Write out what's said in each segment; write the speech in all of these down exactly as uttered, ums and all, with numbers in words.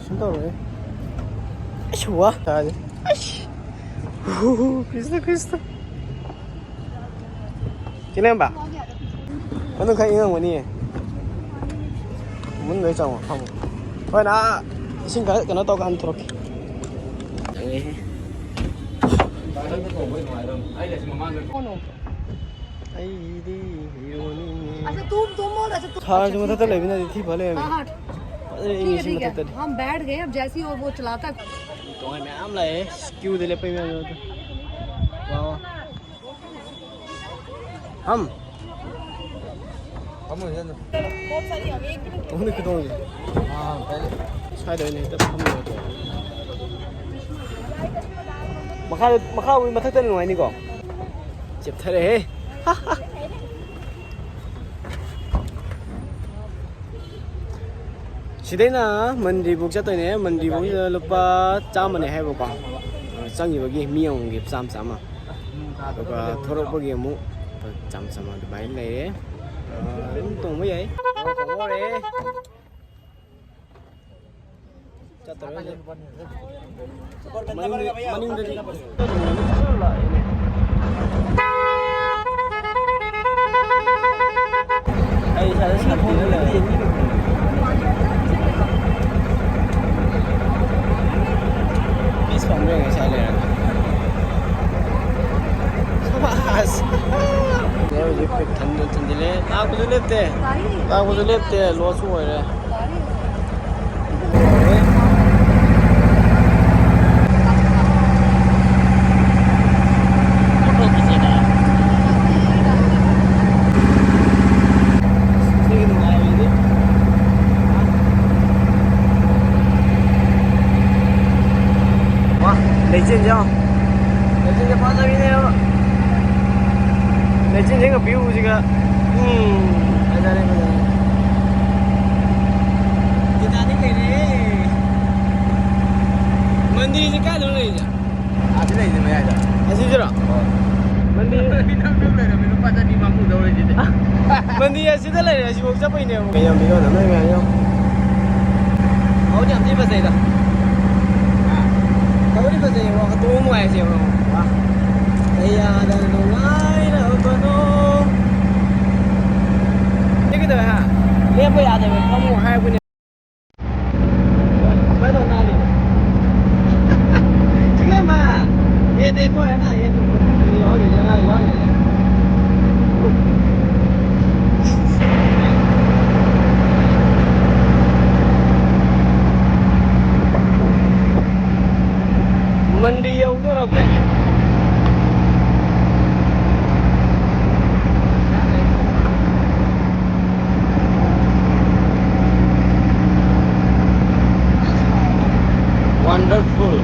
ꯀꯩꯝ ꯇꯧꯔꯣꯏ꯫ ꯑꯩꯁ, ꯋꯥ ꯇꯥꯔꯦ꯫ ꯑꯩꯁ꯫ ꯍꯨ, ꯍꯨ, ꯍꯨ, ꯀ꯭ꯔꯤꯁꯅ, ꯀ꯭ꯔꯤꯁꯅ꯫ ꯆꯤꯂꯦꯝꯕ꯫ ꯃꯅꯨꯡ ꯈꯔ ꯏꯪꯉꯝꯒꯅꯤꯌꯦ꯫ ꯃꯅꯨꯡꯗ ꯆꯪꯉꯣ, ꯐꯝꯃꯣ꯫ ꯍꯣꯏ, ꯅ ꯏꯁꯤꯡ ꯈꯔ ꯀꯩꯅꯣ ꯇꯧꯔꯀꯥꯟꯗ ꯊꯣꯛꯂꯛꯀꯦ꯫ ꯑꯩꯗꯤ ꯍꯤꯔꯣꯅꯤꯅꯦ꯫ अच्छा, तुम, तुम बोल, अच्छा, तुम, ꯁꯥꯔꯁꯨ अच्छा, ꯃꯊꯛꯇ ठीक है। ꯂꯩꯕꯅꯗꯤ ꯊꯤ ꯐ ꯂꯩꯔꯝꯃꯦ꯫ हाँ, हाँ, ꯐꯖꯅ ꯏꯪꯉꯤ ठीक है, ꯁꯤ ठीक है। ꯃꯊꯛꯇꯗꯤ꯫ हम बैठ गए, अब जैसे ही और वो चलाता है। ꯇꯣꯉꯥꯟ ꯃꯌꯥꯝ ꯂꯥꯛꯑꯦ꯫ ꯀ꯭ꯌꯨꯗ ꯂꯦꯞꯄ ꯃꯌꯥꯝꯗꯣ꯫ ꯋꯥ, ꯋꯥ꯫ हम। ꯐꯝꯃꯣꯏꯗ ꯑꯗꯨꯝ꯫ ꯐꯃꯨꯡꯗ ꯈꯤꯇꯪ ꯑꯣꯏꯒꯦ꯫ ꯑꯥ, ꯀꯥꯏꯗ? ꯁ꯭ꯋꯥꯏꯗ ꯑꯣꯏꯅ ꯍꯦꯛꯇ ꯐꯝꯃꯒꯦ꯫ ꯃꯈꯥꯗ, ꯃꯈꯥ ꯑꯣꯏ ꯃꯊꯛꯇ ꯅꯨꯡꯉꯥꯏꯅꯤꯀꯣ? ꯆꯦꯞꯊꯔꯦꯍꯦ꯫ ꯁꯤꯗꯩꯅ ꯃꯟꯗꯤꯔꯕꯨꯛ ꯆꯠꯇꯣꯏꯅꯦ꯫ ꯃꯟꯗꯤꯔꯕꯨꯛꯁꯤꯗ ꯂꯨꯄꯥ ꯆꯥꯝꯃꯅꯦ ꯍꯥꯏꯕꯀꯣ꯫ ꯆꯪꯈꯤꯕꯒꯤ ꯃꯤ ꯑꯃꯃꯝꯒꯤ ꯆꯥꯝꯃ ꯆꯥꯝꯃ꯫ ꯑꯗꯨꯒ ꯊꯣꯔꯛꯄꯒꯤ ꯑꯃꯨꯛ ꯂꯨꯄꯥ ꯆꯥꯝꯃ ꯆꯥꯝꯃ ꯑꯗꯨꯃꯥꯏꯅ ꯂꯩꯔꯦ꯫ ꯑꯗꯨꯝ ꯇꯣꯡꯕ ꯌꯥꯏ꯫ ꯆꯠꯇꯔꯣꯏ ꯍꯧꯖꯤꯛ꯫ ꯃꯅꯤꯡꯗꯤ, ꯃꯅꯤꯡꯗꯗꯤ ꯑꯩ ꯏꯁꯥꯗ ꯁꯥꯟꯇꯤꯗ ꯂꯩꯔꯦ꯫ ꯄꯤꯁ ꯐꯪꯕ꯭ꯔꯥ ꯌꯦꯡꯉꯣ ꯏꯁꯥ ꯂꯩꯔꯒ꯫ ꯁꯕꯥꯁ! ꯍꯧꯖꯤꯛ ꯄꯤꯛ ꯊꯟꯗ ꯊꯟꯖꯤꯜꯂꯦ꯫ ꯂꯥꯛꯄꯁꯨ ꯂꯦꯞꯇꯦ꯫ ꯂꯥꯛꯄꯁꯨ ꯂꯦꯞꯇꯦ꯫ ꯂꯣꯁꯁꯨ ꯑꯣꯏꯔꯦ꯫ ꯋꯥ, ꯂꯩꯆꯤꯟꯁꯦ ꯌꯦꯡꯉꯣ꯫ ꯂꯩꯆꯤꯟꯁꯦ ꯐꯖꯕꯤꯅꯦꯕ꯫ ꯂꯩꯆꯤꯟꯁꯤꯒ ꯚ꯭ꯌꯨꯁꯤꯒ꯫ ꯎꯝ, ꯐꯖꯔꯦ, ꯐꯖꯔꯦ꯫ ꯇꯤꯇꯥꯅꯤꯛ ꯂꯩꯔꯦ꯫ ꯃꯟꯗꯤꯔꯁꯦ ꯀꯥꯏꯗꯅꯣ ꯂꯩꯔꯤꯁꯦ? ꯑꯁꯤ ꯂꯩꯔꯤꯁꯦ ꯃꯌꯥꯏꯗ꯫ ꯑꯁꯤꯁꯤꯔꯣ? ꯍꯣꯏ꯫ ꯃꯟꯗꯤꯔ ꯅꯪ ꯂꯩꯔꯝꯃꯤ ꯂꯨꯄꯥ ꯆꯅꯤ ꯃꯥꯡꯍꯧꯗꯧꯔꯦ ꯁꯤꯗꯤ꯫ ꯃꯟꯗꯤꯔ ꯑꯁꯤꯗ ꯂꯩꯔꯦ, ꯑꯁꯤꯐꯥꯎ ꯆꯠꯄꯩꯅꯦꯕ꯫ ꯀꯩ ꯌꯥꯝ ꯄꯤꯔꯣ? ꯅꯣꯏ ꯃꯌꯥꯝ ꯌꯦꯡꯉꯣ꯫ ꯍꯧꯖꯤꯛ ꯁꯤ ꯐꯖꯩꯗ꯫ ꯐꯕꯨꯗꯤ ꯐꯖꯩ ꯌꯦꯡꯉꯣ, ꯇꯣꯡ ꯅꯨꯡꯉꯥꯏꯔꯁꯦ ꯌꯦꯡꯉꯣ꯫ ꯀꯌꯥꯗ ꯅꯨꯡꯉꯥꯏꯔꯕꯅꯣ꯫ ꯁꯤ ꯀꯩꯗꯧꯋꯦ ꯍꯥ? ꯂꯦꯞꯄ ꯌꯥꯗꯕ ꯐꯝꯃꯣ ꯍꯥꯏꯔꯛꯄꯅꯦ꯫ ꯁꯨꯃꯥꯏꯅ ꯇꯧ ꯇꯥꯔꯗꯤ꯫ ꯆꯤꯡꯂꯦꯝꯕ! ꯌꯦꯟ ꯅꯦꯀꯣ, ꯍꯦꯟꯅ ꯌꯦꯟ ꯊꯣꯡꯕ꯫ ꯌꯥꯎꯔꯤꯁꯦ, ꯉꯥ ꯌꯥꯎꯔꯤꯁꯦ꯫ ꯃꯟꯗꯤ ꯌꯧꯗꯣꯔꯕꯅꯦ꯫ Wonderful.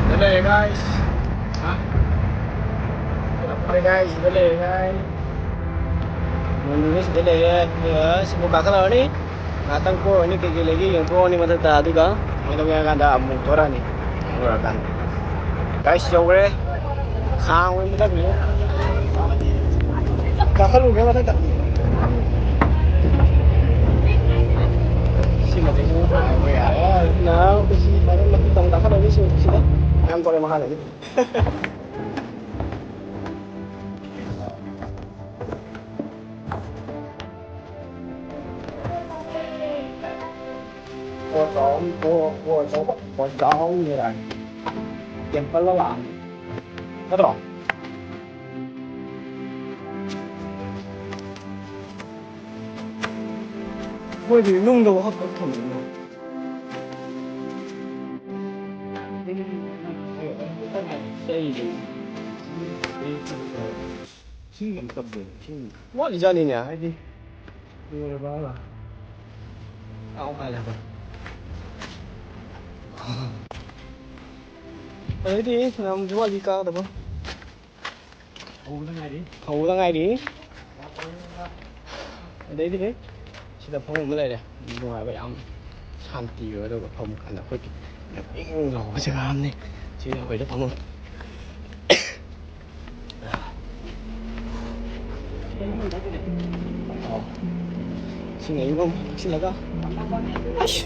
ꯁꯤꯗ ꯂꯩꯔꯦ, guys꯫ ꯍꯥ? ꯁꯤꯗ ꯂꯩꯔꯦ, guys꯫ ꯃꯣꯏ ꯁꯤꯗ ꯂꯩꯔꯦ꯫ ꯑꯗꯨꯒ ꯁꯤꯕꯨ ꯀꯥꯈꯠꯂꯛꯑꯅꯤ꯫ ꯉꯥꯛꯇꯪ ꯀꯣꯏꯔꯅꯤ, ꯀꯩꯀꯩ ꯂꯩꯒꯦ ꯌꯦꯡꯊꯣꯛꯑꯅꯤ ꯃꯊꯛꯇ, ꯑꯗꯨꯒ ꯀꯩꯗꯧꯒꯦ ꯍꯥꯏ ꯀꯥꯟꯗ ꯑꯃꯨꯛ ꯊꯣꯔꯛꯑꯅꯤ꯫ ꯌꯧꯔꯀꯥꯟꯗ꯫ Guys, ꯌꯧꯔꯦ꯫ ꯈꯥꯡꯕ ꯃꯊꯛꯇ꯫ ꯀꯥꯈꯠꯂꯨꯒꯦ ꯃꯊꯛꯇ꯫ ꯁꯤ ꯃꯇꯦꯛꯁꯤꯃ ꯈꯥꯡꯕ ꯌꯥꯔꯦ꯫ ꯅꯥꯕ ꯁꯤ ꯃꯔꯝ ꯃꯇꯝ ꯀꯥꯈꯠꯂꯒꯦ ꯁꯤ, ꯁꯤꯗ꯫ ꯌꯥꯝ ꯇꯧꯔꯦ ꯃꯈꯥꯗꯗꯤ꯫ ꯄꯣꯠ ꯆꯥꯎ-, ꯄꯣꯠ, ꯄꯣꯠ ꯆꯥꯎ-, ꯄꯣꯠ ꯆꯥꯎꯅꯤꯔꯥ? Temple ꯂꯥꯛꯑꯝꯅꯤ꯫ ꯅꯠꯇ꯭ꯔꯣ? ꯃꯣꯏꯗꯤ ꯅꯨꯡꯗꯕꯨ ꯍꯥꯞꯄ ꯊꯝꯃꯤꯅꯦ꯫ ꯏꯁꯤꯡ ꯑꯃ ꯀꯞꯄꯦ, ꯏꯁꯤꯡ꯫ ꯋꯥꯠꯂꯤꯖꯥꯠꯅꯤꯅꯦ, ꯍꯥꯏꯗꯤ, ꯂꯣꯏꯔꯕ ꯍꯥꯏꯕ꯫ ꯑꯥꯎ ꯍꯥꯏꯔꯦ꯫ ꯑꯗꯩꯗꯤ ꯐꯅꯌꯥꯝꯁꯨ ꯋꯥꯠꯂꯤ ꯀꯥꯒꯗꯕ꯫ ꯍꯧꯕꯗ ꯉꯥꯏꯔꯤ꯫ ꯍꯧꯕꯗ ꯉꯥꯏꯔꯤ꯫ ꯑꯗꯩꯗꯤ ꯁꯤꯗ ꯐꯃꯨꯡ ꯑꯃ ꯂꯩꯔꯦ꯫ ꯅꯨꯡꯉꯥꯏꯕ, ꯌꯥꯝ ꯁꯥꯟꯇꯤ ꯑꯣꯏ꯫ ꯑꯗꯨꯒ ꯐꯝ ꯀꯥꯟꯗ ꯑꯩꯈꯣꯏꯒꯤ ꯌꯥꯝ ꯏꯪ ꯂꯥꯎꯕ ꯖꯒꯥ ꯑꯃꯅꯤ꯫ ꯁꯤꯗ ꯑꯩꯈꯣꯏꯗ ꯐꯃꯨꯡ꯫ ꯑꯣ꯫ ꯏꯁꯤꯡ ꯑꯏꯪꯕ ꯑꯃ ꯊꯛꯆꯤꯜꯂꯒ꯫ ꯑꯩꯁ꯫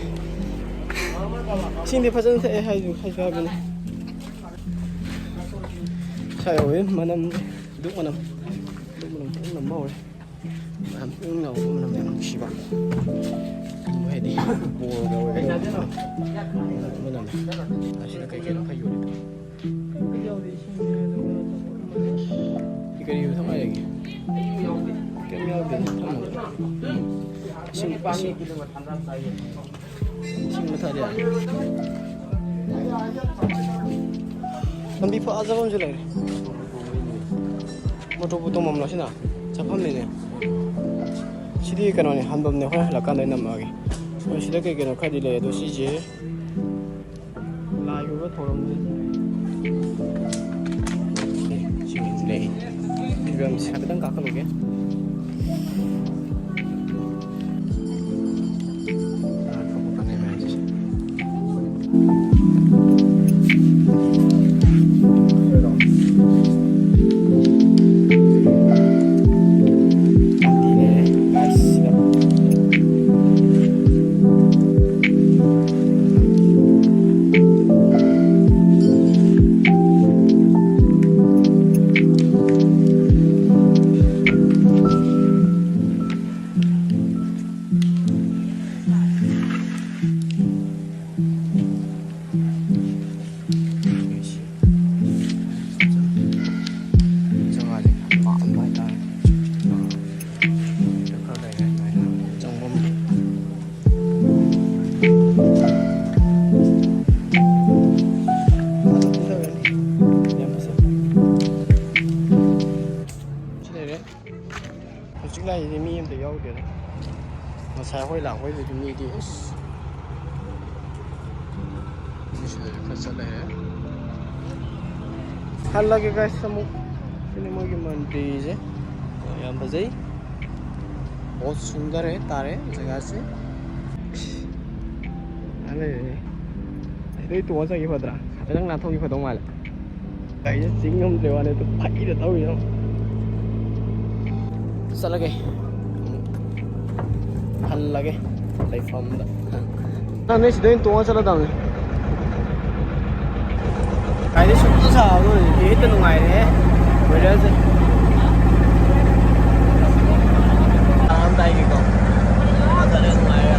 ꯏꯁꯤꯡꯗꯤ ꯐꯖꯅ ꯊꯛꯑꯦ ꯍꯥꯏꯁꯨ, ꯍꯥꯏꯁꯨ ꯍꯥꯏꯕꯅꯤ꯫ ꯁꯥꯏ ꯍꯧꯋꯤ, ꯃꯅꯝ, ꯗꯨꯛ ꯃꯅꯝ, ꯗꯨꯛ ꯃꯅꯝ ꯐꯖꯅ ꯅꯝꯕ ꯍꯧꯔꯦ꯫ ꯌꯥꯝ ꯏꯪ ꯂꯥꯎꯕ ꯃꯅꯝ, ꯌꯥꯝ ꯅꯨꯡꯁꯤꯕ꯫ ꯍꯥꯏꯗꯤ ꯕꯣꯔꯒ ꯑꯣꯏꯔꯒ ꯃꯅꯝ꯫ ꯑꯁꯤꯗ ꯀꯩ ꯀꯩꯅꯣ ꯈꯔ ꯌꯣꯜꯂꯤꯗꯣ꯫ ꯀꯔꯤ ꯌꯣꯜꯂꯤ? ꯏꯁꯤꯡ ꯂꯩꯔꯦ, ꯑꯗꯨꯒ ꯑꯇꯣꯞꯄ ꯑꯗꯨꯝ ꯂꯩꯔꯦ꯫ ꯀꯔꯤ ꯌꯣꯜꯂꯤ? ꯊꯛꯅꯉꯥꯏ ꯂꯩꯒꯦ? ꯀꯩꯝ ꯌꯥꯎꯗꯦ꯫ ꯎꯝ꯫ ꯏꯁꯤꯡ, ꯏꯁꯤꯡ꯫ ꯏꯁꯤꯡ ꯃꯊꯛꯇ ꯌꯥꯔꯦ꯫ ꯂꯝꯕꯤ ꯐꯖꯕ ꯑꯃꯁꯨ ꯂꯩꯔꯦ꯫ ꯃꯣꯇꯣꯔꯕꯨ ꯇꯣꯡꯐꯝꯂꯣ ꯁꯤꯅ? ꯆꯠꯐꯝꯅꯤꯅꯦ꯫ ꯁꯤꯗꯤ ꯀꯩꯅꯣꯅꯦ, ꯍꯟꯐꯝꯅꯦ, ꯍꯣꯔꯦꯟ ꯍꯜꯂꯛꯀꯥꯟꯗ ꯑꯩ ꯅꯝꯃꯛꯑꯒꯦ꯫ ꯍꯣꯏ, ꯁꯤꯗ ꯀꯩ ꯀꯩꯅꯣ ꯈꯔꯗꯤ ꯂꯩ, ꯑꯗꯣ ꯁꯤꯁꯦ ꯂꯥꯏꯒꯤ ꯑꯣꯏꯕ ꯊꯧꯔꯝꯁꯦ꯫ ꯁꯤ ꯂꯩ꯫ ꯐꯤꯕꯝꯁꯦ ꯍꯥꯏꯐꯦꯠꯇꯪ ꯀꯥꯈꯠꯂꯨꯒꯦ꯫ ꯖꯒꯥꯁꯦ ꯌꯥꯝ ꯄꯥꯝꯕ ꯍꯥꯏꯇꯥꯔꯦ꯫ ꯈꯔ ꯂꯩꯔꯦ ꯑꯗꯨꯃꯥꯏꯅ ꯆꯪꯐꯝ꯫ ꯌꯥꯝ ꯐꯖꯩ꯫ ꯁꯤ ꯂꯩꯔꯦ꯫ ꯍꯧꯖꯤꯛ ꯂꯥꯛꯏꯁꯤꯗꯤ ꯃꯤ ꯑꯝꯇ ꯌꯥꯎꯗꯦꯗ꯫ ꯉꯁꯥꯏ ꯑꯩꯈꯣꯏ ꯂꯥꯛꯄꯩꯗꯨꯗꯤ ꯃꯤꯗꯤ ꯑꯁ꯫ ꯃꯤ ꯁꯤꯗꯁꯨ ꯈꯔ ꯆꯠ ꯂꯩꯔꯦ꯫ ꯍꯜꯂꯒꯦ guys ꯑꯃꯨꯛ꯫ ꯃꯣꯏꯒꯤ ꯃꯟꯗꯤꯔꯁꯦ ꯌꯥꯝ ꯐꯖꯩ꯫ ꯕꯣꯠ ꯁꯨꯝꯗꯔꯦ ꯇꯥꯔꯦ ꯖꯒꯥꯁꯦ꯫ ꯑꯥ ꯂꯩꯔꯦ꯫ ꯑꯗꯩ ꯇꯣꯡꯉ ꯆꯠꯈꯤ ꯐꯗ꯭ꯔꯥ? ꯍꯥꯏꯐꯦꯠꯇꯪ ꯅꯥꯟꯊꯣꯛꯈꯤ ꯐꯗꯧ ꯃꯥꯜꯂꯦ꯫ ꯒꯥꯔꯤꯁꯦ ꯆꯤꯡ ꯉꯝꯗ꯭ꯔꯦ ꯋꯥꯅꯦ, ꯑꯗꯨ ꯐꯩꯗ ꯊꯧꯔꯤꯅꯣ꯫ ꯆꯠꯂꯒꯦ꯫ ꯍꯜꯂꯒꯦ ꯂꯩꯐꯝꯗ꯫ ꯅꯪ ꯅꯣꯏ ꯁꯤꯗ ꯑꯣꯏꯅ ꯇꯣꯡꯉ ꯆꯠꯂꯗꯕꯅꯦ꯫ ꯒꯥꯔꯤꯁꯦ ꯁꯨꯝ ꯁꯥꯕꯗꯣ ꯍꯧꯖꯤꯛꯇꯤ ꯍꯦꯛꯇ ꯅꯨꯡꯉꯥꯏꯔꯦꯍꯦ, weatherꯁꯦ꯫ ꯇꯥꯔꯝꯗꯥꯏꯒꯤꯀꯣ꯫ ꯐꯖꯅ ꯅꯨꯡꯉꯥꯏꯔꯦ꯫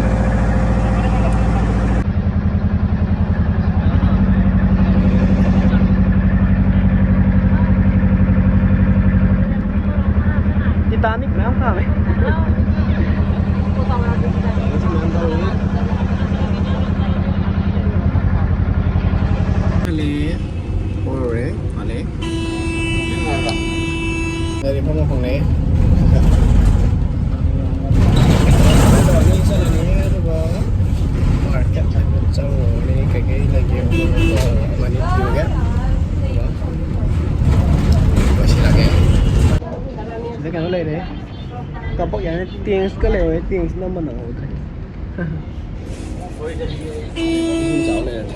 Titanic ꯃꯌꯥꯝ ꯈꯥꯝꯃꯦ꯫ ꯈꯜꯂꯦ꯫ ꯑꯣꯏꯔꯦ꯫ ꯃꯥꯜꯂꯦ꯫ ꯒꯥꯔꯤ ꯐꯝ ꯐꯪꯉꯦ꯫ ꯆꯠꯂꯅꯤ ꯑꯗꯨꯒ market ꯍꯥꯏꯐꯦꯠ ꯆꯪꯉꯨꯔꯅꯤ꯫ ꯀꯩꯀꯩ ꯂꯩꯒꯦ ꯃꯅꯤꯄꯨꯔꯒꯤ꯫ ꯑꯗꯨꯒ ꯂꯣꯏꯁꯤꯜꯂꯒꯦ꯫ ꯁꯤꯗ ꯀꯩꯅꯣ ꯂꯩꯔꯦ꯫ ꯀꯥꯄꯛ ꯌꯥꯅꯤ꯫ Tanksꯀ ꯂꯩꯍꯧꯔꯦ꯫ Tanks ꯅꯝꯕ ꯅꯪꯍꯧꯗ꯭ꯔꯦ꯫ ꯏꯁꯤꯡ ꯆꯥꯎ ꯂꯩꯔꯝꯃꯦ꯫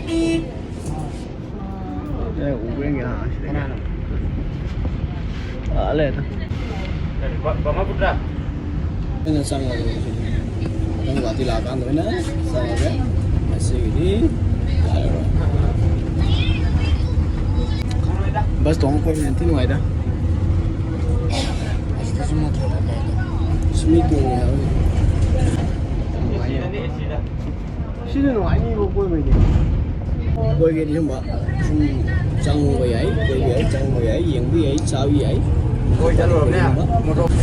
ꯑꯦ, ꯎꯕ꯭ꯔꯥ ꯌꯦꯡꯒꯦ꯫ ꯑꯥ, ꯁꯤꯗꯒꯤ꯫ ꯀꯅꯥꯅꯣ? ꯑꯥ, ꯂꯩꯔꯦ꯫ ꯕ-, ꯕ꯭ꯔꯍꯃꯄꯨꯇ꯭ꯔ? ꯑꯩꯅ ꯆꯪꯉꯒꯦ ꯁꯤꯗꯤ꯫ ꯃꯊꯪ ꯒꯨꯍꯥꯇꯤ ꯂꯥꯛꯑꯀꯥꯟꯗ ꯑꯣꯏꯅ ꯆꯪꯉꯒꯦ꯫ ꯉꯁꯤꯒꯤꯗꯤ ꯌꯥꯔꯔꯣꯏ꯫ ꯕꯁ ꯇꯣꯡꯉ ꯀꯣꯏꯕꯅ ꯊꯤ ꯅꯨꯡꯉꯥꯏꯗ꯫ ꯑꯁꯤꯗꯁꯨ ꯃꯣꯇꯣꯔ ꯕꯥꯏꯛ ꯂꯩ꯫ ꯑꯁ, ꯃꯤ ꯇꯣꯡꯉꯦ ꯍꯥꯏꯕ꯫ ꯁꯤꯁꯨ ꯅꯨꯡꯉꯥꯏꯅꯤꯕ ꯀꯣꯏꯕꯩꯗꯤ꯫ ꯀꯣꯏꯒꯦꯗꯤ ꯁꯨꯝꯕ ꯁꯨꯝ ꯆꯪꯕ ꯌꯥꯏ, ꯀꯣꯏꯕ ꯌꯥꯏ, ꯆꯪꯕ ꯌꯥꯏ, ꯌꯦꯡꯕ ꯌꯥꯏ, ꯆꯥꯕ ꯌꯥꯏ꯫ ꯀꯣꯏ ꯆꯠꯂꯨꯔꯕꯅꯦ? ꯃꯣꯇꯣꯔ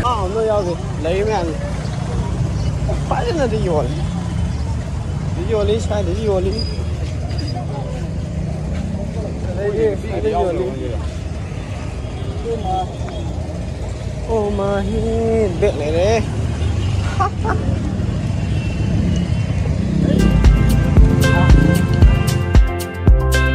ꯑꯥ, ꯅꯣꯏ ꯌꯥꯎꯒꯦ꯫ ꯂꯩ ꯃꯌꯥꯝꯁꯦ꯫ ꯐꯖꯅꯗꯤ ꯌꯣꯜꯂꯤ꯫ ꯌꯣꯜꯂꯤ, ꯁ꯭ꯋꯥꯏꯗꯗꯤ ꯌꯣꯜꯂꯤ꯫ ꯑꯗꯩꯗꯤ ꯁ꯭ꯋꯥꯏꯗ ꯌꯣꯜꯂꯤ꯫ ꯑꯣ ꯃꯥꯍꯤ, ꯕꯦꯛ ꯂꯩꯔꯦ꯫